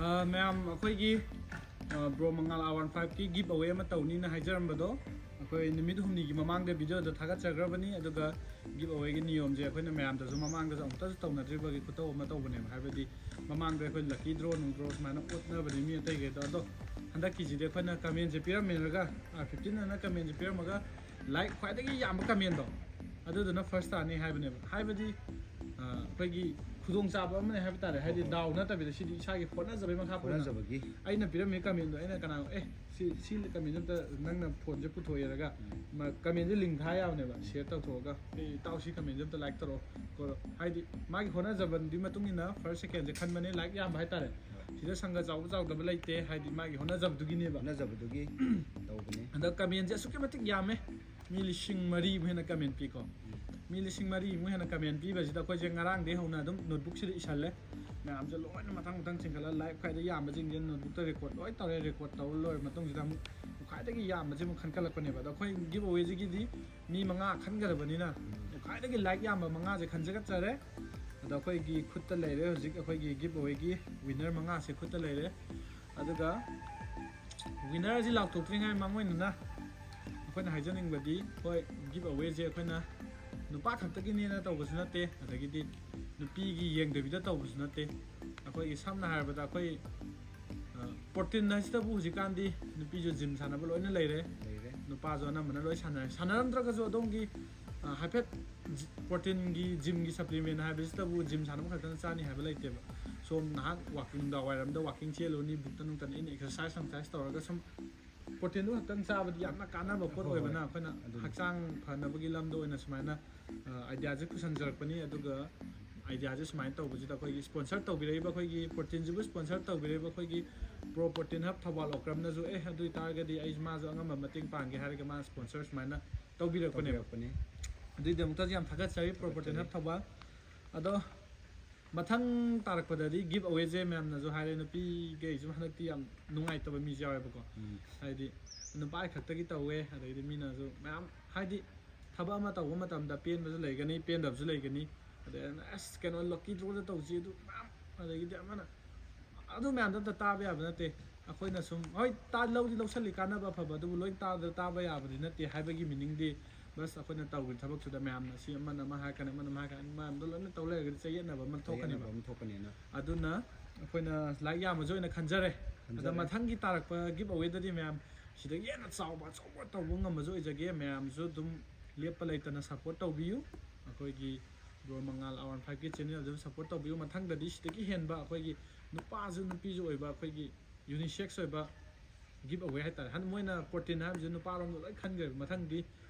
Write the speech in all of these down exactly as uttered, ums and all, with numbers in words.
ꯑ, ꯃꯌꯥꯝ, ꯑꯩꯈꯣꯏꯒꯤ, ꯑ, ꯕ꯭ꯔꯣ ꯃꯉꯥꯜ ꯑꯥꯔ ꯋꯥꯟ ꯐꯥꯏꯚꯀꯤ ꯒꯤꯞ ꯑꯋꯦ ꯑꯃ ꯇꯧꯅꯤꯅ ꯍꯥꯏꯖꯔꯝꯕꯗꯣ, ꯑꯩꯈꯣꯏ ꯅꯨꯃꯤꯠ ꯍꯨꯝꯅꯤꯒꯤ ꯃꯃꯥꯡꯗ ꯚꯤꯗꯤꯑꯣꯗ ꯊꯥꯒꯠꯆꯈ꯭ꯔꯕꯅꯤ꯫ ꯑꯗꯨꯒ ꯒꯤꯞ ꯑꯋꯦꯒꯤ ꯅꯤꯌꯣꯝꯁꯦ ꯑꯩꯈꯣꯏꯅ ꯃꯌꯥꯝꯗꯁꯨ ꯃꯃꯥꯡꯗꯁꯨ ꯑꯃꯨꯛꯇꯁꯨ ꯇꯧꯅꯗ꯭ꯔꯤꯕꯒꯤ ꯈꯨꯇꯧ ꯑꯃ ꯇꯧꯕꯅꯦꯕ꯫ ꯍꯥꯏꯕꯗꯤ ꯃꯃꯥꯡꯗ ꯑꯩꯈꯣꯏ ꯂꯛꯀꯤ ꯗ꯭ꯔꯣ ꯅꯨꯡ ꯗ꯭ꯔꯣ ꯁꯨꯃꯥꯏꯅ ꯑꯣꯠꯅꯕꯅꯤ ꯃꯤ ꯑꯇꯩꯈꯩꯗꯣ꯫ ꯑꯗꯣ ꯍꯟꯗꯛꯀꯤꯁꯤꯗꯤ ꯑꯩꯈꯣꯏꯅ ꯀꯃꯦꯟꯁꯦ ꯄꯤꯔꯝꯃꯦꯔꯒ, ꯑ, ꯐꯤꯐꯇꯤꯟ ꯑꯅ ꯀꯃꯦꯟꯁꯦ ꯄꯤꯔꯝꯃꯒ ꯂꯥꯏꯛ ꯈ꯭ꯋꯥꯏꯗꯒꯤ ꯌꯥꯝꯕ ꯀꯃꯦꯟꯗꯣ ꯑꯗꯨꯗꯨꯅ ꯐꯥꯔꯁ ꯇꯥꯅꯤ ꯍꯥꯏꯕꯅꯦꯕ꯫ ꯍꯥꯏꯕꯗꯤ, ꯑ, ꯑꯩꯈꯣꯏꯒꯤ ꯈꯨꯗꯣꯡꯆꯥꯕ ꯑꯃꯅꯦ ꯍꯥꯏꯕ ꯇꯥꯔꯦ꯫ ꯍꯥꯏꯗꯤ ꯍꯣꯏ, ꯍꯣꯏ꯫ ꯗꯥꯎ ꯅꯠꯇꯕꯤꯗ ꯁꯤꯗꯤ ꯏꯁꯥꯒꯤ ꯍꯣꯠꯅꯖꯕꯒꯤ ꯃꯈꯥ ꯄꯣꯟꯅ ꯍꯣꯠꯅꯖꯕꯒꯤ꯫ ꯑꯩꯅ ꯄꯤꯔꯝꯃꯤ ꯀꯃꯦꯟꯗꯣ ꯑꯩꯅ ꯀꯅꯥ, "ꯑꯦ, ꯁꯤ, ꯁꯤ ꯀꯃꯦꯟꯗꯣ ꯑꯝꯇ ꯅꯪꯅ ꯐꯣꯟꯁꯦ ꯄꯨꯊꯣꯛꯑꯦꯔꯒ ꯎꯝ꯫ ꯃ-, ꯀꯃꯦꯟꯁꯦ ꯂꯤꯡ ꯊꯥ ꯌꯥꯕꯅꯦꯕ, ꯁꯤꯌꯔ ꯇꯧꯊꯣꯛꯑꯒ, 'ꯑꯦ, ꯏꯇꯥꯎ, ꯁꯤ ꯀꯃꯦꯟꯁꯦ ꯑꯝꯇ ꯂꯥꯏꯛ ꯇꯧꯔꯛꯑꯣ ꯈꯣꯠꯂꯣ.' ꯍꯥꯏꯗꯤ ꯃꯥꯒꯤ ꯍꯣꯠꯅꯖꯕꯗꯨꯒꯤ ꯃꯇꯨꯡ ꯏꯟꯅ ꯐꯥꯔꯁ ꯁꯦꯀꯦꯟꯁꯦ ꯈꯟꯕꯅꯦ, ꯂꯥꯏꯛ ꯌꯥꯝꯕ ꯍꯥꯏꯇꯥꯔꯦ꯫ ꯍꯣꯏ꯫ ꯁꯤꯗ ꯁꯪꯒ ꯆꯥꯎꯕ ꯆꯥꯎꯗꯕ ꯂꯩꯇꯦ, ꯍꯥꯏꯗꯤ ꯃꯥꯒꯤ ꯍꯣꯠꯅꯖꯕꯗꯨꯒꯤꯅꯦꯕ꯫ ꯍꯣꯠꯅꯖꯕꯗꯨꯒꯤ ꯇꯧꯕꯅꯦ꯫ ꯍꯟꯗꯛ ꯀꯃꯦꯟꯁꯦ ꯑꯁꯨꯛꯀꯤ ꯃꯇꯤꯛ ꯌꯥꯝꯃꯦ, ꯃꯤ ꯂꯤꯁꯤꯡ ꯃꯔꯤꯃꯨꯛ ꯍꯦꯟꯅ ꯀꯃꯦꯟ ꯄꯤꯀꯣ꯫ ꯎꯝ꯫ ꯃꯤ ꯂꯤꯁꯤꯡ ꯃꯔꯤꯃꯨꯛ ꯍꯦꯟꯅ ꯀꯃꯦꯟ ꯄꯤꯕꯁꯤꯗ ꯑꯩꯈꯣꯏꯁꯦ ꯉꯔꯥꯡꯗꯒꯤ ꯍꯧꯅ ꯑꯗꯨꯝ ꯅꯣꯠꯕꯨꯛꯁꯤꯗ ꯏꯁꯜꯂꯦ꯫ ꯃꯌꯥꯝꯁꯦ ꯂꯣꯏꯅ ꯃꯊꯪ ꯃꯊꯪ ꯆꯤꯡꯈꯠꯂ ꯂꯥꯏꯛ ꯈ꯭ꯋꯥꯏꯗꯒꯤ ꯌꯥꯝꯕꯁꯤꯡꯁꯦ ꯅꯣꯠꯕꯨꯛꯇ ꯔꯦꯀꯣꯔꯠ ꯂꯣꯏ ꯇꯧꯔꯦ꯫ ꯔꯦꯀꯣꯔꯠ ꯇꯧꯔ ꯂꯣꯏꯔ ꯃꯇꯨꯡꯁꯤꯗ ꯑꯃꯨꯛ ꯈ꯭ꯋꯥꯏꯗꯒꯤ ꯌꯥꯝꯕꯁꯦ ꯑꯃꯨꯛ ꯈꯟꯒꯠꯂꯛꯄꯅꯦꯕ꯫ ꯑꯗꯣ ꯑꯩꯈꯣꯏ ꯒꯤꯞ ꯑꯋꯦꯁꯤꯒꯤꯗꯤ ꯃꯤ ꯃꯉꯥ ꯈꯟꯒꯗꯕꯅꯤꯅ ꯎꯝ꯫ ꯈ꯭ꯋꯥꯏꯗꯒꯤ ꯂꯥꯏꯛ ꯌꯥꯝꯕ ꯃꯉꯥꯁꯦ ꯈꯟꯖꯒꯠꯆꯔꯦ꯫ ꯑꯗꯣ ꯑꯩꯈꯣꯏꯒꯤ ꯈꯨꯠꯇ ꯂꯩꯔꯦ ꯍꯧꯖꯤꯛ ꯑꯩꯈꯣꯏꯒꯤ ꯒꯤꯞ ꯑꯋꯦꯒꯤ ꯋꯤꯟꯅꯔ ꯃꯉꯥꯁꯦ ꯈꯨꯠꯇ ꯂꯩꯔꯦ꯫ ꯑꯗꯨꯒ ꯋꯤꯟꯅꯔꯁꯤ ꯂꯥꯎꯊꯣꯛꯇ꯭ꯔꯤꯉꯩ ꯃꯥꯡꯑꯣꯏꯅꯅ ꯑꯩꯈꯣꯏꯅ ꯍꯥꯏꯖꯅꯤꯡꯕꯗꯤ, ꯍꯣꯏ, ꯒꯤꯞ ꯑꯋꯦꯁꯦ ꯑꯩꯈꯣꯏꯅ ꯅꯨꯄꯥ ꯈꯛꯇꯒꯤꯅꯦꯅ ꯇꯧꯕꯁꯨ ꯅꯠꯇꯦ, ꯑꯗꯒꯤꯗꯤ ꯅꯨꯄꯤꯒꯤ ꯌꯦꯡꯗꯕꯤꯗ ꯇꯧꯕꯁꯨ ꯅꯠꯇꯦ꯫ ꯑꯩꯈꯣꯏꯒꯤ ꯁꯝꯅ ꯍꯥꯏꯔꯕꯗ ꯑꯩꯈꯣꯏ, ꯑ, ꯄ꯭ꯔꯣꯇꯤꯟ ꯍꯥꯏꯁꯤꯗꯕꯨ ꯍꯧꯖꯤꯛꯀꯥꯟꯗꯤ ꯅꯨꯄꯤꯁꯨ ꯖꯤꯝ ꯁꯥꯟꯅꯕ ꯂꯣꯏꯅ ꯂꯩꯔꯦ꯫ ꯂꯩꯔꯦ꯫ ꯅꯨꯄꯥꯁꯨ ꯑꯅꯝꯕꯅ ꯂꯣꯏ ꯁꯥꯟꯅꯔꯦ꯫ ꯁꯥꯟꯅꯔꯝꯗ꯭ꯔꯒꯁꯨ ꯑꯗꯣꯝꯒꯤ, ꯑ, ꯍꯥꯏꯐꯦꯠ ꯖꯤ-, ꯄ꯭ꯔꯣꯇꯤꯟꯒꯤ ꯖꯤꯝꯒꯤ ꯁꯄ꯭ꯂꯤꯃꯦꯟ ꯍꯥꯏꯕꯁꯤꯗꯕꯨ ꯖꯤꯝ ꯁꯥꯟꯅꯕ ꯈꯛꯇꯅ ꯆꯥꯅꯤ ꯍꯥꯏꯕ ꯂꯩꯇꯦꯕ꯫ ꯁꯣꯝ ꯅꯍꯥꯛ ꯋꯥꯀꯤꯡ, ꯅꯨꯡꯗꯥꯡ ꯋꯥꯏꯔꯝꯗ ꯋꯥꯀꯤꯡ ꯆꯦꯜꯂꯨꯅꯤ, ꯕꯨꯛꯇ ꯅꯨꯡꯇꯅ ꯏꯟ ꯑꯦꯛꯁꯔꯁꯥꯏꯁ ꯅꯨꯡꯁꯥꯏꯁ ꯇꯧꯔꯒ ꯁꯨꯝ ꯄ꯭ꯔꯣꯇꯤꯟꯗꯨ ꯈꯛꯇꯪ ꯆꯥꯕꯗꯤ ꯌꯥꯝꯅ ꯀꯥꯟꯅꯕ ꯄꯣꯠ ꯍꯣꯏ, ꯍꯣꯏ꯫ ꯑꯣꯏꯕꯅ ꯑꯩꯈꯣꯏꯅ ꯑꯗꯨꯅꯤ꯫ ꯍꯛꯆꯥꯡ ꯐꯅꯕꯒꯤ ꯂꯝꯗ ꯑꯣꯏꯅ ꯁꯨꯃꯥꯏꯅ, ꯑ, ꯑꯥꯏꯗꯤꯌꯥꯁꯦ ꯄꯨꯁꯟꯖꯔꯛꯄꯅꯤ꯫ ꯑꯗꯨꯒ ꯑꯥꯏꯗꯤꯌꯥꯁꯦ ꯁꯨꯃꯥꯏꯅ ꯇꯧꯕꯁꯤꯗ ꯑꯩꯈꯣꯏꯒꯤ ꯁ꯭ꯄꯣꯟꯁꯔ ꯇꯧꯕꯤꯔꯛꯏꯕ ꯑꯩꯈꯣꯏꯒꯤ ꯄ꯭ꯔꯣꯇꯤꯟꯁꯤꯕꯨ ꯁ꯭ꯄꯣꯟꯁꯔ ꯇꯧꯕꯤꯔꯛꯏꯕ ꯑꯩꯈꯣꯏꯒꯤ ꯄ꯭ꯔꯣ ꯄ꯭ꯔꯣꯇꯤꯟ ꯍꯕ ꯊꯧꯕꯥꯜ ꯑꯣꯀ꯭ꯔꯝꯅꯁꯨ, "ꯑꯦ, ꯑꯗꯨ ꯑꯣꯏꯇꯥꯔꯒꯗꯤ ꯑꯩ ꯃꯥꯁꯨ ꯑꯉꯝꯕ ꯃꯇꯦꯡ ꯄꯥꯡꯒꯦ" ꯍꯥꯏꯔꯒ ꯃꯥꯅ ꯁ꯭ꯄꯣꯟꯁꯔ ꯁꯨꯃꯥꯏꯅ ꯇꯧꯕꯤꯔꯛꯄꯅꯦꯕ꯫ ꯇꯧꯕꯤꯔꯛꯄꯅꯤ꯫ ꯑꯗꯨꯒꯤꯗꯃꯛꯇꯁꯨ ꯌꯥꯝ ꯊꯥꯒꯠꯆꯔꯤ ꯄ꯭ꯔꯣ ꯄ꯭ꯔꯣꯇꯤꯟ ꯊꯥꯒꯠꯆꯔꯤ꯫ ꯍꯕ ꯊꯧꯕꯥꯜ꯫ ꯑꯗꯣ ꯃꯊꯪ ꯇꯥꯔꯛꯄꯗꯗꯤ ꯒꯤꯞ ꯑꯋꯦꯁꯦ ꯃꯌꯥꯝꯅꯁꯨ ꯍꯥꯏꯔꯦ, ꯅꯨꯄꯤꯈꯩꯁꯨ ꯍꯟꯗꯛꯇꯤ ꯌꯥꯝ ꯅꯨꯡꯉꯥꯏꯇꯕ ꯃꯤꯁꯨ ꯌꯥꯎꯋꯦꯕꯀꯣ꯫ ꯎꯝ꯫ ꯍꯥꯏꯗꯤ ꯅꯨꯄꯥ ꯈꯛꯇꯒꯤ ꯇꯧꯋꯦ, ꯑꯗꯩꯗꯤ ꯃꯤꯅꯁꯨ ꯃꯌꯥꯝ, ꯍꯥꯏꯗꯤ ꯊꯕꯛ ꯑꯃ ꯇꯧꯕ ꯃꯇꯝꯗ ꯄꯦꯟꯕꯁꯨ ꯂꯩꯒꯅꯤ, ꯄꯦꯟꯗꯕꯁꯨ ꯂꯩꯒꯅꯤ꯫ ꯑꯗꯩ ꯑꯁ, ꯀꯩꯅꯣ, ꯂꯛꯀꯤ ꯗ꯭ꯔꯣꯗ ꯇꯧꯁꯤ ꯑꯗꯨ ꯃꯌꯥꯝ, ꯑꯗꯒꯤꯗꯤ ꯑꯃꯅ, ꯑ, ꯑꯗꯨ ꯃꯌꯥꯝꯗꯣ ꯑꯝꯇ ꯇꯥꯕ ꯌꯥꯕ ꯅꯠꯇꯦ꯫ ꯑꯩꯈꯣꯏꯅ ꯁꯨꯝ, ꯍꯣꯏ, ꯂꯧꯗꯤ ꯂꯧꯁꯜꯂꯤ, ꯀꯥꯟꯅꯕ ꯑꯐꯕ, ꯑꯗꯨꯕꯨ ꯂꯣꯏ ꯇꯥꯕ ꯌꯥꯕꯗꯤ ꯅꯠꯇꯦ ꯍꯥꯏꯕꯒꯤ meaning ꯗꯤ, ꯕꯁ ꯑꯩꯈꯣꯏꯅ ꯇꯧꯔꯤ ꯊꯕꯛꯇꯨꯗ ꯃꯌꯥꯝꯅ ꯁꯤ ꯑꯃꯅ ꯑꯃ ꯍꯥꯏꯔꯛꯀꯅꯤ, ꯑꯃꯅ ꯑꯃ ꯍꯥꯏꯔꯛꯀꯅꯤ, ꯃꯌꯥꯝꯗꯣ ꯂꯣꯏꯅ ꯇꯧ ꯂꯩꯔꯒꯗꯤ ꯆꯌꯦꯠꯅꯕ ꯑꯃ ꯊꯣꯛꯀꯅꯤꯕ꯫ ꯑꯃ ꯊꯣꯛꯀꯅꯦꯅ꯫ ꯑꯗꯨꯅ ꯑꯩꯈꯣꯏꯅ ꯂꯥꯏꯛ ꯌꯥꯝꯕꯁꯨ ꯑꯣꯏꯅ ꯈꯟꯖꯔꯦ꯫ ꯑꯗ ꯃꯊꯪꯒꯤ ꯇꯥꯔꯛꯄ ꯒꯤꯞ ꯑꯋꯦꯗꯗꯤ ꯃꯌꯥꯝ ꯁꯤꯗꯒꯤ ꯍꯦꯟꯅ ꯆꯥꯎꯕ ꯑꯆꯧꯕ ꯇꯧꯕ ꯉꯝꯕꯁꯨ ꯑꯣꯏꯖꯒꯦ꯫ ꯃꯌꯥꯝꯁꯨ ꯑꯗꯨꯝ ꯂꯦꯞꯄ ꯂꯩꯇꯅ ꯁꯞꯄꯣꯔꯠ ꯇꯧꯕꯤꯌꯨ꯫ ꯑꯩꯈꯣꯏꯒꯤ ꯕ꯭ꯔꯣ ꯃꯉꯥꯜ ꯑꯥꯔ ꯋꯥꯟ ꯐꯥꯏꯚꯀꯤ ꯆꯦꯅꯦꯜ ꯑꯗꯨꯝ ꯁꯞꯄꯣꯔꯠ ꯇꯧꯕꯤꯌꯨ꯫ ꯃꯊꯪꯗꯗꯤ ꯁꯤꯗꯒꯤ ꯍꯦꯟꯕ ꯑꯩꯈꯣꯏꯒꯤ ꯅꯨꯄꯥꯁꯨ ꯅꯨꯄꯤꯁꯨ ꯑꯣꯏꯕ, ꯑꯩꯈꯣꯏꯒꯤ ꯌꯨꯅꯤꯁꯦꯛꯁ ꯑꯣꯏꯕ ꯒꯤꯞ ꯑꯋꯦ ꯍꯥꯏꯇꯥꯔꯦ꯫ ꯍꯟ ꯃꯣꯏꯅ ꯄ꯭ꯔꯣꯇꯤꯟ ꯍꯥꯏꯕꯁꯤ ꯅꯨꯄꯥꯔꯣꯝꯗ ꯂꯣꯏ ꯈꯟꯈ꯭ꯔꯦꯕ꯫ ꯃꯊꯪꯗꯤ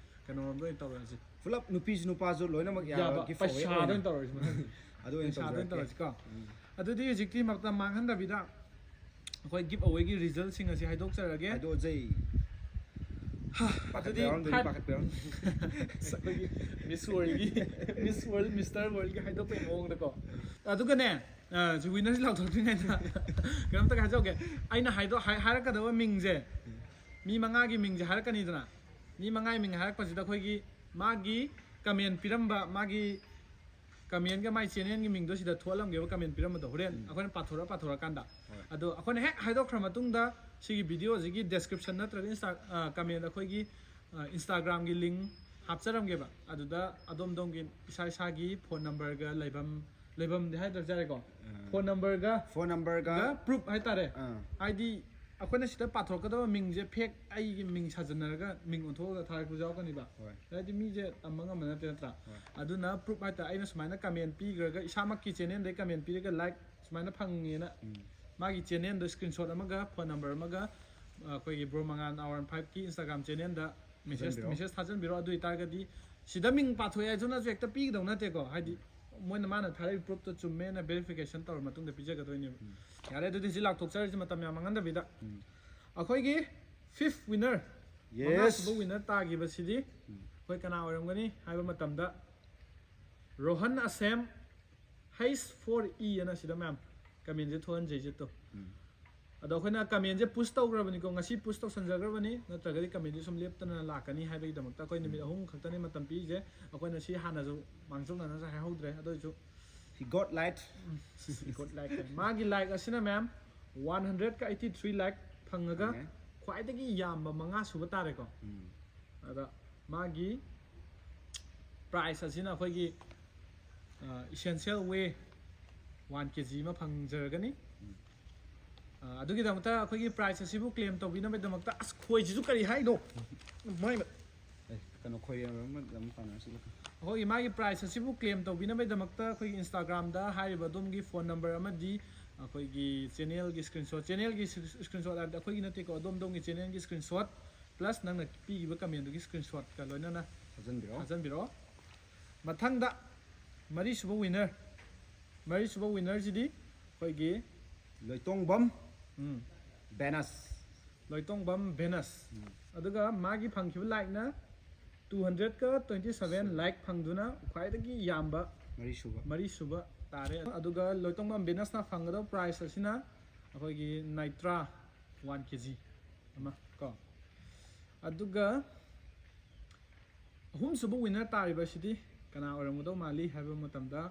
ꯀꯩꯅꯣꯔꯣꯝꯗ ꯑꯣꯏꯅ ꯇꯧꯔꯁꯤ꯫ ꯄꯨꯂꯞ ꯅꯨꯄꯤꯁꯨ ꯅꯨꯄꯥꯁꯨ ꯂꯣꯏꯅꯃꯛ ꯌꯥꯕ ꯌꯥꯕ ꯒꯤꯐ ꯑꯋꯦ ꯄꯩꯁꯥꯗ ꯑꯣꯏꯅ ꯇꯧꯔꯁꯤ ꯃꯊꯪꯗꯤ꯫ ꯑꯗꯨ ꯑꯣꯏꯅ ꯄꯩꯁꯥꯗ ꯑꯣꯏꯅ ꯇꯧꯖꯔꯛꯀꯦ꯫ ꯇꯧꯔꯁꯤꯀꯣ꯫ ꯑꯗꯨꯗꯤ ꯍꯧꯖꯤꯛꯇꯤ ꯃꯇꯝ ꯃꯥꯡꯍꯟꯗꯕꯤꯗ ꯑꯩꯈꯣꯏ ꯒꯤꯞ ꯑꯋꯦꯒꯤ ꯔꯤꯖꯜꯁꯤꯡ ꯑꯁꯤ ꯍꯥꯏꯗꯣꯛꯆꯔꯒꯦ꯫ ꯍꯥꯏꯗꯣꯛꯑꯖꯩ꯫ ꯑꯗꯨꯗꯤ ꯌꯥꯎꯔꯝꯗꯣꯏꯅꯤ, five ꯄꯥꯈꯠꯄ ꯌꯥꯎꯔꯝꯗꯣꯏꯅꯤ꯫ ꯑꯩꯈꯣꯏꯒꯤ ꯃꯤꯁ ꯋꯥꯔꯜꯒꯤ, ꯃꯤꯁ ꯋꯥꯔꯜ, ꯃꯤꯁꯇꯔ ꯋꯥꯔꯜꯒꯤ ꯍꯥꯏꯗꯣꯛꯄꯒꯤ ꯃꯑꯣꯡꯗꯀꯣ꯫ ꯑꯗꯨꯒꯅꯦ, ꯑ, ꯁꯤ ꯋꯤꯅꯔꯁꯤ ꯂꯥꯎꯊꯣꯛꯇ꯭ꯔꯤꯉꯩꯗ ꯀꯩꯅꯣꯝꯇꯒ ꯍꯥꯏꯖꯍꯧꯒꯦ꯫ ꯑꯩꯅ ꯍꯥꯏꯗꯣ-, ꯍꯥꯏ-, ꯍꯥꯏꯔꯛꯀꯗꯕ ꯃꯤꯡꯁꯦ, ꯃꯤ ꯃꯉꯥꯒꯤ ꯃꯤꯡꯁꯦ ꯍꯥꯏꯔꯛꯀꯅꯤꯗꯅ꯫ ꯃꯤ ꯃꯉꯥꯒꯤ ꯃꯤꯡ ꯍꯥꯏꯔꯛꯄꯁꯤꯗ ꯑꯩꯈꯣꯏꯒꯤ ꯃꯥꯒꯤ ꯀꯃꯦꯟ ꯄꯤꯔꯝꯕ, ꯃꯥꯒꯤ ꯀꯃꯦꯟꯒ ꯃꯥꯏ ꯆꯦꯅꯦꯜꯒꯤ ꯃꯤꯡꯗꯣ ꯁꯤꯗ ꯊꯣꯛꯍꯜꯂꯝꯒꯦꯕ, ꯀꯃꯦꯟ ꯄꯤꯔꯝꯕꯗꯣ ꯍꯣꯔꯦꯟ ꯑꯩꯈꯣꯏꯅ ꯄꯥꯊꯣꯔꯛꯑ ꯄꯥꯊꯣꯔꯛꯑꯀꯥꯟꯗ꯫ ꯍꯣꯏ꯫ ꯑꯗꯣ ꯑꯩꯈꯣꯏꯅ ꯍꯦꯛ ꯍꯥꯏꯗꯣꯛꯈ꯭ꯔ ꯃꯇꯨꯡꯗ ꯁꯤꯒꯤ ꯚꯤꯗꯤꯑꯣꯁꯤꯒꯤ ꯗꯦꯁꯀ꯭ꯔꯤꯞꯁꯟ ꯅꯠꯇ꯭ꯔꯒ ꯏꯟꯁꯇꯥ-, ꯑ, ꯀꯃꯦꯟ ꯑꯩꯈꯣꯏꯒꯤ, ꯑ, ꯏꯟꯁꯇꯥꯒ꯭ꯔꯥꯝꯒꯤ ꯂꯤꯡ ꯍꯥꯞꯆꯔꯝꯒꯦꯕ꯫ ꯑꯗꯨꯗ ꯑꯗꯣꯝ ꯑꯗꯣꯝꯒꯤ ꯏꯁꯥ ꯏꯁꯥꯒꯤ ꯐꯣꯟ ꯅꯝꯕꯔꯒ ꯂꯩꯐꯝ, ꯂꯩꯐꯝꯗꯤ ꯍꯥꯏꯗ꯭ꯔꯁꯨ ꯌꯥꯔꯦꯀꯣ꯫ ꯐꯣꯟ ꯅꯝꯕꯔꯒ, ꯐꯣꯟ ꯅꯝꯕꯔꯒ, ꯒ ꯄ꯭ꯔꯨꯞ ꯍꯥꯏꯇꯥꯔꯦ꯫ ꯑꯥ꯫ ꯍꯥꯏꯗꯤ ꯑꯩꯈꯣꯏꯅ ꯁꯤꯗ ꯄꯥꯊꯣꯔꯛꯀꯗꯕ ꯃꯤꯡꯁꯦ ꯐꯦꯛ, ꯑꯩꯒꯤ ꯃꯤꯡ ꯁꯥꯖꯟꯅꯔꯒ ꯃꯤꯡ ꯑꯣꯟꯊꯣꯛꯑꯒ ꯊꯥꯔꯛꯄꯁꯨ ꯌꯥꯎꯔꯛꯀꯅꯤꯕ꯫ ꯍꯣꯏ꯫ ꯍꯥꯏꯗꯤ ꯃꯤꯁꯦ ꯇꯝꯕ ꯉꯝꯕ ꯅꯠꯇꯦ, ꯅꯠꯇ꯭ꯔꯥ? ꯍꯣꯏ꯫ ꯑꯗꯨꯅ ꯄ꯭ꯔꯨꯞ ꯍꯥꯏꯇꯥꯔꯦ, ꯑꯩꯅ ꯁꯨꯃꯥꯏꯅ ꯀꯃꯦꯟ ꯄꯤꯈ꯭ꯔꯒ, ꯏꯁꯥꯃꯛꯀꯤ ꯆꯦꯅꯦꯜꯗꯒꯤ ꯀꯃꯦꯟ ꯄꯤꯔꯒ ꯂꯥꯏꯛ ꯁꯨꯃꯥꯏꯅ ꯐꯪꯉꯦꯅ, ꯎꯝ꯫ ꯃꯥꯒꯤ ꯆꯦꯅꯦꯜꯗꯣ ꯁ꯭ꯀ꯭ꯔꯤꯟꯁꯣꯠ ꯑꯃꯒ ꯐꯣꯟ ꯅꯝꯕꯔ ꯑꯃꯒ, ꯑꯩꯈꯣꯏꯒꯤ ꯕ꯭ꯔꯣ ꯃꯉꯥꯜ ꯑꯥꯔ ꯋꯥꯟ ꯐꯥꯏꯚꯀꯤ ꯏꯟꯁꯇꯥꯒ꯭ꯔꯥꯝ ꯆꯦꯅꯦꯜꯗ ꯃꯦꯁꯦꯖ, ꯊꯥꯖꯟꯕꯤꯔꯣ꯫ ꯃꯦꯁꯦꯖ ꯊꯥꯖꯟꯕꯤꯔꯣ꯫ ꯑꯗꯨ ꯑꯣꯏꯇꯥꯔꯒꯗꯤ ꯁꯤꯗ ꯃꯤꯡ ꯄꯥꯊꯣꯛꯑꯦ ꯍꯥꯏꯗꯨꯅꯁꯨ ꯍꯦꯛꯇ ꯄꯤꯒꯗꯧ ꯅꯠꯇꯦꯀꯣ꯫ ꯍꯥꯏꯗꯤ ꯃꯣꯏꯅ, ꯃꯥꯅ ꯊꯥꯔꯛꯏ ꯄ꯭ꯔꯨꯞꯇꯣ ꯆꯨꯝꯃꯦꯅ ꯚꯦꯔꯤꯐꯤꯀꯦꯁꯟ ꯇꯧꯔ ꯃꯇꯨꯡꯗ ꯄꯤꯖꯒꯗꯣꯏꯅꯦꯕ꯫ ꯌꯥꯔꯦ, ꯑꯗꯨꯗꯤ ꯍꯧꯖꯤꯛ ꯂꯥꯎꯊꯣꯛꯆꯔꯁꯤ, ꯃꯇꯝ ꯌꯥꯝ ꯃꯥꯡꯍꯟꯗꯕꯤꯗ꯫ ꯑꯩꯈꯣꯏꯒꯤ ꯐꯤꯐ ꯋꯤꯅꯔ, Yes꯫ ꯃꯉꯥꯁꯨꯕ ꯋꯤꯅꯔ ꯇꯥꯈꯤꯕꯁꯤꯗꯤ ꯑꯩꯈꯣꯏ ꯀꯅꯥ ꯑꯣꯏꯔꯝꯒꯅꯤ ꯍꯥꯏꯕ ꯃꯇꯝꯗ, ꯔꯣꯍꯟ ꯑꯁꯦꯝ, ꯍꯩꯁ ꯐꯣꯔ ꯏ ꯑꯅ ꯁꯤꯗ ꯃꯌꯥꯝ ꯀꯃꯦꯟꯁꯦ ꯊꯣꯛꯍꯟꯖꯩꯁꯦ ꯇꯣ꯫ ꯑꯗꯣ ꯑꯩꯈꯣꯏꯅ ꯀꯃꯦꯟꯁꯦ ꯄꯨꯁ ꯇꯧꯈ꯭ꯔꯕꯅꯤꯀꯣ, ꯉꯁꯤ ꯄꯨꯁ ꯇꯧꯁꯟꯖꯈ꯭ꯔꯕꯅꯤ, ꯅꯠꯇ꯭ꯔꯒꯗꯤ ꯀꯃꯦꯟꯁꯦ ꯁꯨꯝ ꯂꯦꯞꯇꯅ ꯂꯥꯛꯀꯅꯤ ꯍꯥꯏꯕꯒꯤꯗꯃꯛꯇ ꯑꯩꯈꯣꯏ ꯅꯨꯃꯤꯠ ꯑꯍꯨꯝ ꯈꯛꯇꯅꯤ ꯃꯇꯝ ꯄꯤꯔꯤꯁꯦ꯫ ꯑꯩꯈꯣꯏꯅ ꯁꯤ ꯍꯥꯟꯅꯁꯨ ꯃꯥꯡꯖꯧꯅꯅꯁꯨ ꯍꯥꯏꯍꯧꯗ꯭ꯔꯦ, ꯑꯗꯨ ꯑꯣꯏꯁꯨ He got like. He got like. ꯃꯥꯒꯤ like ꯑꯁꯤꯅ, ꯃꯌꯥꯝ, one hundred eighty three like ꯐꯪꯉꯒ ꯐꯪꯉꯦ꯫ ꯈ꯭ꯋꯥꯏꯗꯒꯤ ꯌꯥꯝꯕ ꯃꯉꯥ ꯁꯨꯕ ꯇꯥꯔꯦꯀꯣ꯫ ꯎꯝ꯫ ꯑꯗ ꯃꯥꯒꯤ prize ꯑꯁꯤꯅ ꯑꯩꯈꯣꯏꯒꯤ essential whey one K G ꯑꯃ ꯐꯪꯖꯔꯒꯅꯤ꯫ ꯑ, ꯑꯗꯨꯒꯤꯗꯃꯛꯇ ꯑꯩꯈꯣꯏꯒꯤ prize ꯑꯁꯤꯕꯨ claim ꯇꯧꯕꯤꯅꯕꯒꯤꯗꯃꯛꯇ, ꯑꯁ, ꯈꯣꯏꯁꯤꯁꯨ ꯀꯔꯤ ꯍꯥꯏꯅꯣ? ꯃꯥꯏ ꯃ- ꯑꯦ, ꯀꯩꯅꯣ, ꯈꯣꯏ ꯑꯃ ꯑꯗꯨꯝ ꯇꯥꯟꯅꯔꯁꯤ꯫ ꯑꯩꯈꯣꯏꯒꯤ ꯃꯥꯒꯤ prize ꯑꯁꯤꯕꯨ claim ꯇꯧꯕꯤꯅꯕꯒꯤꯗꯃꯛꯇ ꯑꯩꯈꯣꯏꯒꯤ Instagramꯗ ꯍꯥꯏꯔꯤꯕ ꯑꯗꯣꯝꯒꯤ phone number ꯑꯃꯗꯤ ꯑꯩꯈꯣꯏꯒꯤ channelꯒꯤ screenshot, channelꯒꯤ screenshot ꯍꯥꯏꯕꯗꯤ ꯑꯩꯈꯣꯏꯒꯤ ꯅꯠꯇꯦꯀꯣ, ꯑꯗꯣꯝ ꯑꯗꯣꯝꯒꯤ channelꯒꯤ screenshot plus ꯅꯪꯅ ꯄꯤꯈꯤꯕ commentꯗꯨꯒꯤ screenshotꯀ ꯂꯣꯏꯅꯅ ꯊꯥꯖꯟꯕꯤꯔꯣ꯫ ꯊꯥꯖꯟꯕꯤꯔꯛꯑꯣ꯫ ꯃꯊꯪꯗ ꯃꯔꯤꯁꯨꯕ winner, ꯃꯔꯤꯁꯨꯕ winnerꯁꯤꯗꯤ ꯑꯩꯈꯣꯏꯒꯤ ꯂꯣꯏꯇꯣꯡꯕꯝ ꯎꯝ, ꯕꯦꯅꯁ꯫ ꯂꯣꯏꯇꯣꯡꯕꯝ ꯕꯦꯅꯁ꯫ ꯑꯗꯨꯒ ꯃꯥꯒꯤ ꯐꯪꯈꯤꯕ likeꯅ two hundredꯀ twenty seven like ꯐꯪꯗꯨꯅ ꯈ꯭ꯋꯥꯏꯗꯒꯤ ꯌꯥꯝꯕ ꯃꯔꯤꯁꯨꯕ꯫ ꯃꯔꯤꯁꯨꯕ ꯇꯥꯔꯦ꯫ ꯑꯗꯨꯒ ꯂꯣꯏꯇꯣꯡꯕꯝ ꯕꯦꯅꯁꯅ ꯐꯪꯒꯗꯕ prize ꯑꯁꯤꯅ ꯑꯩꯈꯣꯏꯒꯤ Nitro one K G ꯑꯃ ꯀꯣ꯫ ꯑꯗꯨꯒ ꯑꯍꯨꯝꯁꯨꯕ winner ꯇꯥꯔꯤꯕ ꯑꯁꯤꯗꯤ ꯀꯅꯥ ꯑꯣꯏꯔꯝꯒꯗꯧ ꯃꯥꯜꯂꯤ ꯍꯥꯏꯕ ꯃꯇꯝꯗ,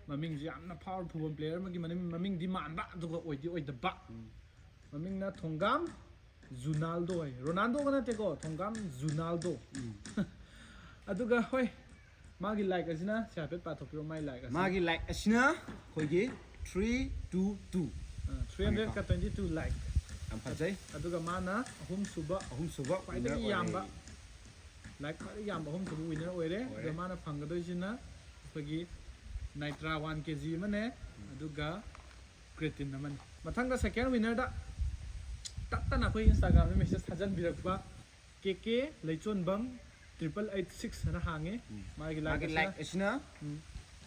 ꯃꯃꯤꯡꯁꯤ ꯌꯥꯝꯅ powerful player ꯑꯃꯒꯤ ꯃꯃꯤꯡ, ꯃꯃꯤꯡꯗꯤ ꯃꯥꯟꯕ, ꯑꯗꯨꯒ ꯑꯣꯏꯗꯤ ꯑꯣꯏꯗꯕ꯫ ꯃꯃꯤꯡꯅ ꯊꯣꯡꯒꯥꯝ ꯖꯨꯅꯥꯜꯗꯣ ꯍꯥꯏ꯫ ꯔꯣꯅꯥꯜꯗꯣꯒ ꯅꯠꯇꯦꯀꯣ, ꯊꯣꯡꯒꯥꯝ ꯖꯨꯅꯥꯜꯗꯣ꯫ ꯑꯗꯨꯒ ꯍꯣꯏ, ꯃꯥꯒꯤ like ꯑꯁꯤꯅ, ꯁꯤ ꯍꯥꯏꯐꯦꯠ ꯄꯥꯊꯣꯛꯄꯤꯔꯣ, ꯃꯥꯒꯤ like ꯑꯁꯤꯅ꯫ ꯃꯥꯒꯤ like ꯑꯁꯤꯅ ꯑꯩꯈꯣꯏꯒꯤ three two two꯫ ꯑ, three hundredꯀ twenty two like꯫ ꯌꯥꯝ ꯐꯖꯩ꯫ ꯑꯗꯨꯒ ꯃꯥꯅ ꯑꯍꯨꯝꯁꯨꯕ, ꯑꯍꯨꯝꯁꯨꯕ ꯈ꯭ꯋꯥꯏꯗꯒꯤ winner ꯌꯥꯝꯕ, ꯑꯣꯏꯔꯦ꯫ Like ꯈ꯭ꯋꯥꯏꯗꯒꯤ ꯌꯥꯝꯕ ꯑꯍꯨꯝꯁꯨꯕ winner ꯑꯣꯏꯔꯦ꯫ ꯑꯣꯏꯔꯦ꯫ ꯑꯗꯣ ꯃꯥꯅ ꯐꯪꯒꯗꯣꯏꯁꯤꯅ ꯑꯩꯈꯣꯏꯒꯤ Nitro one K G ꯑꯃꯅꯦ, ꯑꯗꯨꯒ creatine ꯑꯃꯅꯤ꯫ ꯃꯊꯪꯗ second winnerꯗ ꯇꯞꯇꯅ ꯑꯩꯈꯣꯏ Instagramꯗ message ꯊꯥꯖꯟꯕꯤꯔꯛꯄ K K ꯂꯩꯆꯣꯟꯕꯝ triple eight six ꯍꯥꯏꯅ ꯍꯥꯡꯉꯦ꯫ ꯃꯥꯒꯤ like ꯃꯥꯒꯤ ꯑꯁꯤꯅ like ꯑꯁꯤꯅ ꯎꯝ,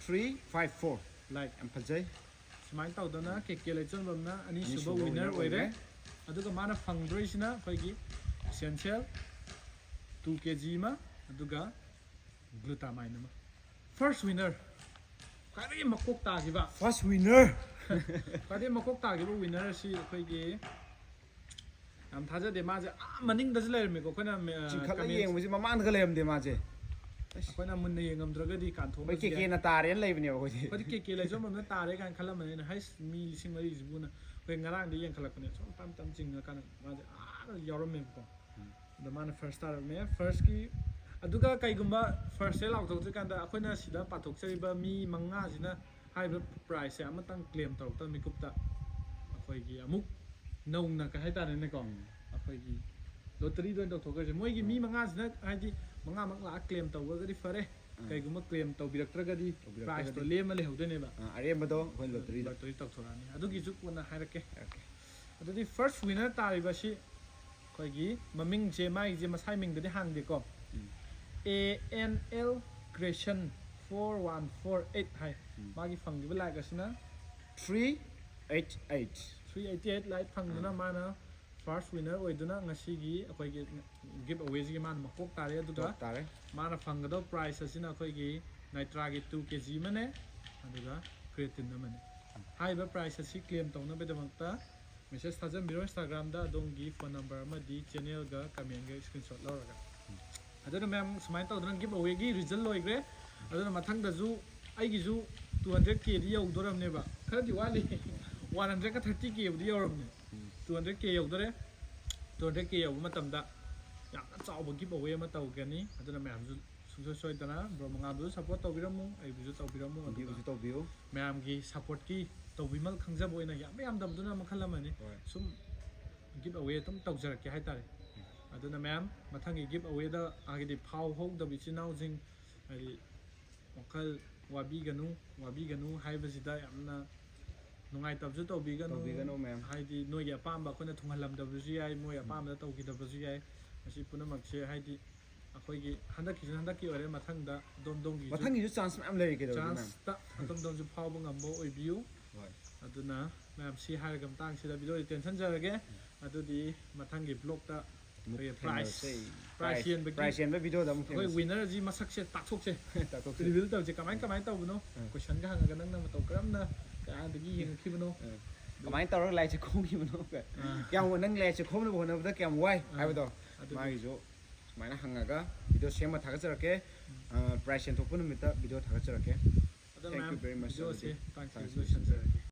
three five four꯫ like꯫ ꯌꯥꯝ ꯐꯖꯩ꯫ ꯁꯨꯃꯥꯏꯅ ꯇꯧꯗꯅ K K ꯂꯩꯆꯣꯟꯕꯝꯅ ꯑꯅꯤꯁꯨꯕ ꯑꯅꯤꯁꯨꯕ winner winner ꯑꯣꯏꯔꯦ꯫ ꯑꯣꯏꯔꯦ꯫ ꯑꯗꯨꯒ ꯃꯥꯅ ꯐꯪꯗꯣꯏꯁꯤꯅ ꯑꯩꯈꯣꯏꯒꯤ essential two K G ꯑꯃ, ꯑꯗꯨꯒ glutamine ꯑꯃ꯫ First winner, ꯈ꯭ꯋꯥꯏꯗꯒꯤ ꯃꯀꯣꯛ ꯇꯥꯈꯤꯕ, First winner꯫ ꯈ꯭ꯋꯥꯏꯗꯒꯤ ꯃꯀꯣꯛ ꯇꯥꯈꯤꯕ winner ꯑꯁꯤ ꯑꯩꯈꯣꯏꯒꯤ, ꯌꯥꯝ ꯊꯥꯖꯗꯦ, ꯃꯥꯁꯦ ꯑꯥ ꯃꯅꯤꯡꯗꯁꯨ ꯂꯩꯔꯝꯃꯦꯀꯣ꯫ ꯑꯩꯈꯣꯏꯅ, ꯑ, ꯆꯤꯡꯈꯠꯂ comments ꯌꯦꯡꯕꯁꯤ ꯃꯃꯥꯡꯗꯒ ꯂꯩꯔꯝꯗꯦ ꯃꯥꯁꯦ꯫ ꯑꯩꯈꯣꯏꯅ ꯃꯨꯟꯅ ꯌꯦꯡꯉꯝꯗ꯭ꯔꯒꯗꯤ ꯑꯩꯈꯣꯏ ꯀꯥꯟꯊꯣꯛꯄꯁꯨ ꯌꯥꯏ꯫ ꯀꯦꯀꯦꯅ ꯇꯥꯔꯦꯅ ꯂꯩꯕꯅꯦꯕ ꯑꯩꯈꯣꯏꯗꯤ꯫ ꯑꯩꯈꯣꯏꯗꯤ ꯀꯦꯀꯦ ꯂꯩꯖꯝꯕꯝꯅ ꯇꯥꯔꯦ ꯀꯥꯏꯅ ꯈꯜꯂꯝꯕꯅꯤ꯫ ꯑꯩꯅ, "ꯍꯩꯁ, ꯃꯤ ꯂꯤꯁꯤꯡ ꯃꯔꯤꯁꯤꯕꯨꯅ", ꯑꯩꯈꯣꯏ ꯉꯔꯥꯡꯗꯤ ꯌꯦꯡꯈꯠꯂꯛꯄꯅꯦ꯫ ꯁꯨꯝ ꯇꯞ ꯇꯞ ꯆꯤꯡꯉꯀꯥꯟꯗ ꯃꯥꯁꯦ ꯑꯥꯗ ꯌꯥꯎꯔꯝꯃꯦꯕꯀꯣ꯫ ꯑꯗꯣ ꯃꯥꯅ ꯐꯥꯔꯁ ꯇꯥꯔꯝꯃꯦ꯫ ꯐꯥꯔꯁꯀꯤ, ꯑꯗꯨꯒ ꯀꯩꯒꯨꯝꯕ ꯐꯥꯔꯁꯁꯦ ꯂꯥꯎꯊꯣꯛꯇ꯭ꯔꯤꯀꯥꯟꯗ ꯑꯩꯈꯣꯏꯅ ꯁꯤꯗ ꯄꯥꯊꯣꯛꯆꯔꯤꯕ ꯃꯤ ꯃꯉꯥꯁꯤꯅ ꯍꯥꯏꯔꯤꯕ ꯄ꯭ꯔꯥꯏꯖꯁꯦ ꯑꯃꯇꯪ ꯀ꯭ꯂꯦꯝ ꯇꯧꯔꯛꯇꯕ ꯃꯤꯀꯨꯞꯇ ꯑꯩꯈꯣꯏꯒꯤ ꯑꯃꯨꯛ ꯅꯧꯅ, ꯀꯩ ꯍꯥꯏꯇꯥꯔꯦꯅꯦꯀꯣ, ꯑꯩꯈꯣꯏꯒꯤ ꯂꯣꯇꯔꯤꯗ ꯑꯣꯏꯅ ꯇꯧꯊꯣꯛꯈ꯭ꯔꯁꯦ꯫ ꯃꯣꯏꯒꯤ ꯃꯤ ꯃꯉꯥꯁꯤꯅ, ꯍꯥꯏꯗꯤ, ꯃꯉꯥꯃꯛ ꯂꯥꯛꯑ ꯀ꯭ꯂꯦꯝ ꯇꯧꯔꯒꯗꯤ ꯐꯔꯦ꯫ ꯀꯩꯒꯨꯝꯕ ꯀ꯭ꯂꯦꯝ ꯇꯧꯕꯤꯔꯛꯇ꯭ꯔꯒꯗꯤ ꯇꯧꯕꯤꯔꯛꯇ꯭ꯔꯒꯗꯤ ꯄ꯭ꯔꯥꯏꯖꯇꯣ ꯂꯦꯝꯃ ꯂꯩꯍꯧꯗꯣꯏꯅꯦꯕ꯫ ꯑꯥ, ꯑꯔꯦꯝꯕꯗꯣ ꯑꯩꯈꯣꯏ ꯂꯣꯇꯔꯤꯗ꯫ ꯂꯣꯇꯔꯤ ꯇꯧꯊꯣꯔꯛꯑꯅꯤ꯫ ꯑꯗꯨꯒꯤꯁꯨ ꯀꯣꯟꯅ ꯍꯥꯏꯔꯛꯀꯦ꯫ ꯑꯣꯀꯦ꯫ ꯑꯗꯨꯗꯤ ꯐꯥꯔꯁ ꯋꯤꯅꯔ ꯇꯥꯔꯤꯕꯁꯤ ꯑꯩꯈꯣꯏꯒꯤ ꯃꯃꯤꯡꯁꯦ, ꯃꯥꯒꯤꯁꯦ ꯃꯁꯥꯏ ꯃꯤꯡꯗꯗꯤ ꯍꯥꯡꯗꯦꯀꯣ꯫ ꯑꯦ ꯑꯦꯟ ꯑꯦꯜ ꯀ꯭ꯔꯦꯁꯟ ꯐꯣꯔ ꯋꯥꯟ ꯐꯣꯔ ꯑꯩꯠ ꯍꯥꯏ꯫ ꯃꯥꯒꯤ ꯐꯪꯈꯤꯕ ꯂꯥꯏꯛ ꯑꯁꯤꯅ ꯊ꯭ꯔꯤ ꯑꯩꯠ ꯑꯩꯠ꯫ ꯊ꯭ꯔꯤ ꯑꯩꯠꯇꯤ ꯑꯩꯠ ꯂꯥꯏꯛ ꯐꯪꯗꯨꯅ ꯃꯥꯅ ꯐꯥꯔꯁ ꯋꯤꯅꯔ ꯑꯣꯏꯗꯨꯅ ꯉꯁꯤꯒꯤ ꯑꯩꯈꯣꯏꯒꯤ ꯒꯤꯐ ꯑꯋꯦꯁꯤꯒꯤ ꯃꯥꯅ ꯃꯀꯣꯛ ꯇꯥꯔꯦ꯫ ꯑꯗꯨꯒ ꯇꯥꯔꯦ꯫ ꯃꯥꯅ ꯐꯪꯒꯗꯕ ꯄ꯭ꯔꯥꯏꯖ ꯑꯁꯤꯅ ꯑꯩꯈꯣꯏꯒꯤ ꯅꯥꯏꯇ꯭ꯔꯥꯒꯤ ꯇꯨ ꯀꯦ ꯖꯤ ꯑꯃꯅꯦ, ꯑꯗꯨꯒ ꯀ꯭ꯔꯦꯇꯤꯟ ꯑꯃꯅꯦ꯫ ꯍꯥꯏꯔꯤꯕ ꯄ꯭ꯔꯥꯏꯖ ꯑꯁꯤ ꯀ꯭ꯂꯦꯝ ꯇꯧꯅꯕꯒꯤꯗꯃꯛꯇ ꯃꯦꯁꯦꯖ ꯊꯥꯖꯟꯕꯤꯔꯣ ꯏꯟꯁꯇꯥꯒ꯭ꯔꯥꯝꯗ ꯑꯗꯣꯝꯒꯤ ꯐꯣꯟ ꯅꯝꯕꯔ ꯑꯃꯗꯤ ꯆꯦꯅꯦꯜꯒ ꯀꯃꯦꯟꯒ ꯁ꯭ꯀ꯭ꯔꯤꯟꯁꯣꯠ ꯂꯧꯔꯒ꯫ ꯑꯗꯨꯅ ꯃꯌꯥꯝ ꯁꯨꯃꯥꯏꯅ ꯇꯧꯗꯅ ꯒꯤꯐ ꯑꯋꯦꯒꯤ ꯔꯤꯖꯜ ꯂꯣꯏꯈ꯭ꯔꯦ꯫ ꯑꯗꯨꯅ ꯃꯊꯪꯗꯁꯨ ꯑꯩꯒꯤꯁꯨ ꯇꯨ ꯍꯟꯗ꯭ꯔꯦꯗ ꯀꯦꯗꯤ ꯌꯧꯗꯣꯔꯝꯅꯦꯕ, ꯈꯔꯗꯤ ꯋꯥꯠꯂꯤ꯫ ꯋꯥꯟ ꯍꯟꯗ꯭ꯔꯦꯗꯀ ꯊꯥꯔꯇꯤ ꯀꯦꯕꯨꯗꯤ ꯌꯧꯔꯝꯅꯦ꯫ ꯇꯨ ꯍꯟꯗ꯭ꯔꯦꯗ ꯀꯦ ꯌꯧꯗꯣꯔꯦ꯫ ꯇꯨ ꯍꯟꯗ꯭ꯔꯦꯗ ꯀꯦ ꯌꯧꯕ ꯃꯇꯝꯗ ꯌꯥꯝꯅ ꯆꯥꯎꯕ ꯒꯤꯐ ꯑꯋꯦ ꯑꯃ ꯇꯧꯒꯅꯤ꯫ ꯑꯗꯨꯅ ꯃꯌꯥꯝꯁꯨ ꯁꯨꯡꯁꯣꯏ ꯁꯣꯏꯗꯅ ꯕ꯭ꯔꯣ ꯃꯉꯥꯜꯕꯨꯁꯨ ꯁꯞꯄꯣꯔꯠ ꯇꯧꯕꯤꯔꯝꯃꯨ, ꯑꯩꯕꯨꯁꯨ ꯇꯧꯕꯤꯔꯝꯃꯨ꯫ ꯑꯗꯨꯒ ꯇꯧꯕꯤꯌꯨ, ꯇꯧꯕꯤꯌꯨ꯫ ꯃꯌꯥꯝꯒꯤ ꯁꯞꯄꯣꯔꯠꯀꯤ ꯇꯧꯕꯤꯃꯜ ꯈꯪꯖꯕ ꯑꯣꯏꯅ ꯌꯥꯝꯕ ꯌꯥꯝꯗꯕꯗꯨꯅ ꯃꯈꯜ ꯑꯃꯅꯤ꯫ ꯍꯣꯏ꯫ ꯁꯨꯝ ꯒꯤꯐ ꯑꯋꯦ ꯑꯗꯨꯝ ꯇꯧꯖꯔꯛꯀꯦ ꯍꯥꯏꯇꯥꯔꯦ꯫ ꯑꯗꯨꯅ ꯃꯌꯥꯝ ꯃꯊꯪꯒꯤ ꯒꯤꯐ ꯑꯋꯦꯗ, ꯍꯥꯏꯗꯤ, ꯐꯥꯎ ꯍꯧꯗꯕ ꯏꯆꯤꯟ ꯏꯅꯥꯎꯁꯤꯡ, ꯍꯥꯏꯗꯤ, ꯋꯥꯈꯜ ꯋꯥꯕꯤꯒꯅꯨ, ꯋꯥꯕꯤꯒꯅꯨ ꯍꯥꯏꯕꯁꯤꯗ ꯌꯥꯝꯅ ꯅꯨꯡꯉꯥꯏꯇꯕꯁꯨ ꯇꯧꯕꯤꯒꯅꯨ꯫ ꯇꯧꯕꯤꯒꯅꯨ, ꯃꯌꯥꯝ꯫ ꯍꯥꯏꯗꯤ, ꯅꯣꯏꯒꯤ ꯑꯄꯥꯝꯕ ꯑꯩꯈꯣꯏꯅ ꯊꯨꯡꯍꯜꯂꯝꯗꯕꯁꯨ ꯌꯥꯏ, ꯃꯣꯏ ꯑꯄꯥꯝꯕꯗ ꯇꯧꯈꯤꯗꯕꯁꯨ ꯌꯥꯏ꯫ ꯃꯁꯤ ꯄꯨꯝꯅꯃꯛꯁꯦ, ꯍꯥꯏꯗꯤ, ꯑꯩꯈꯣꯏꯒꯤ ꯍꯟꯗꯛꯀꯤꯁꯤꯅ ꯍꯟꯗꯛꯀꯤ ꯑꯣꯏꯔꯦ, ꯃꯊꯪꯗ ꯑꯗꯣꯝ ꯑꯗꯣꯝꯒꯤꯁꯨ ꯃꯊꯪꯒꯤꯁꯨ ꯆꯥꯟꯁ ꯃꯌꯥꯝ ꯂꯩꯔꯤ, ꯀꯩꯗꯧꯔꯒꯦ, ꯃꯌꯥꯝ? ꯆꯥꯟꯁꯇ ꯑꯗꯣꯝ ꯑꯗꯣꯝꯁꯨ ꯐꯥꯎꯕ ꯉꯝꯕ ꯑꯣꯏꯕꯤꯌꯨ꯫ ꯍꯣꯏ꯫ ꯑꯗꯨꯅ ꯃꯌꯥꯝ, ꯁꯤ ꯍꯥꯏꯔꯒ ꯃꯇꯥꯡꯁꯤꯗ ꯚꯤꯗꯤꯑꯣꯁꯤ ꯇꯦꯟꯁꯟꯖꯔꯒꯦ꯫ ꯑꯗꯨꯗꯤ ꯃꯊꯪꯒꯤ ꯕ꯭ꯂꯣꯛꯇ ꯑꯩꯈꯣꯏꯒꯤ ꯄ꯭ꯔꯥꯏꯖ, ꯊꯦꯡꯅꯔꯁꯦ꯫ ꯄ꯭ꯔꯥꯏꯖ ꯌꯦꯟꯕꯒꯤ ꯄ꯭ꯔꯥꯏꯖ ꯌꯦꯟꯕ ꯚꯤꯗꯤꯑꯣꯗ ꯑꯃꯨꯛ ꯑꯩꯈꯣꯏ ꯊꯦꯡꯅꯁꯦ꯫ ꯋꯤꯅꯔꯁꯤ ꯃꯁꯛꯁꯦ ꯇꯥꯛꯊꯣꯛꯁꯦ꯫ ꯇꯥꯛꯊꯣꯛꯁꯦ꯫ ꯔꯤꯚꯤꯜ ꯇꯧꯁꯦ꯫ ꯀꯃꯥꯏ ꯀꯃꯥꯏꯅ ꯇꯧꯕꯅꯣ? ꯀꯣꯏꯁꯟꯒ ꯍꯪꯉꯒ ꯅꯪꯅ ꯃꯇꯧ ꯀꯔꯝꯅ ꯀꯌꯥꯗꯒꯤ ꯌꯦꯡꯉꯛꯈꯤꯕꯅꯣ? ꯑ, ꯀꯃꯥꯏꯅ ꯇꯧꯔꯒ ꯂꯥꯏꯔꯤꯛꯁꯦ ꯈꯣꯝꯈꯤꯕꯅꯣ? ꯑꯥ꯫ ꯀꯌꯥꯝ, ꯅꯪ ꯂꯥꯏꯔꯤꯛꯁꯦ ꯈꯣꯝꯅꯕ ꯍꯣꯠꯅꯕꯗ ꯀꯌꯥꯝ ꯋꯥꯏ ꯑꯥ꯫ ꯍꯥꯏꯕꯗꯣ, ꯑꯗꯨꯗꯤ ꯃꯥꯒꯤꯁꯨ ꯁꯨꯃꯥꯏꯅ ꯍꯪꯉꯒ ꯚꯤꯗꯤꯑꯣ ꯁꯦꯝꯃ ꯊꯥꯒꯠꯆꯔꯛꯀꯦ꯫ ꯄ꯭ꯔꯥꯏꯖ ꯌꯦꯟꯊꯣꯛꯄ ꯅꯨꯃꯤꯠꯇ ꯚꯤꯗꯤꯑꯣ ꯊꯥꯒꯠꯆꯔꯛꯀꯦ꯫ ꯑꯗꯣ Thank you ꯃꯌꯥꯝ very much, ꯚꯤꯗꯤꯑꯣꯁꯦ ꯑꯗꯨꯗꯤ꯫ ꯃꯇꯥꯡꯁꯤꯗ Thanks, ꯂꯣꯏꯁꯤꯟꯖꯔꯒꯦ꯫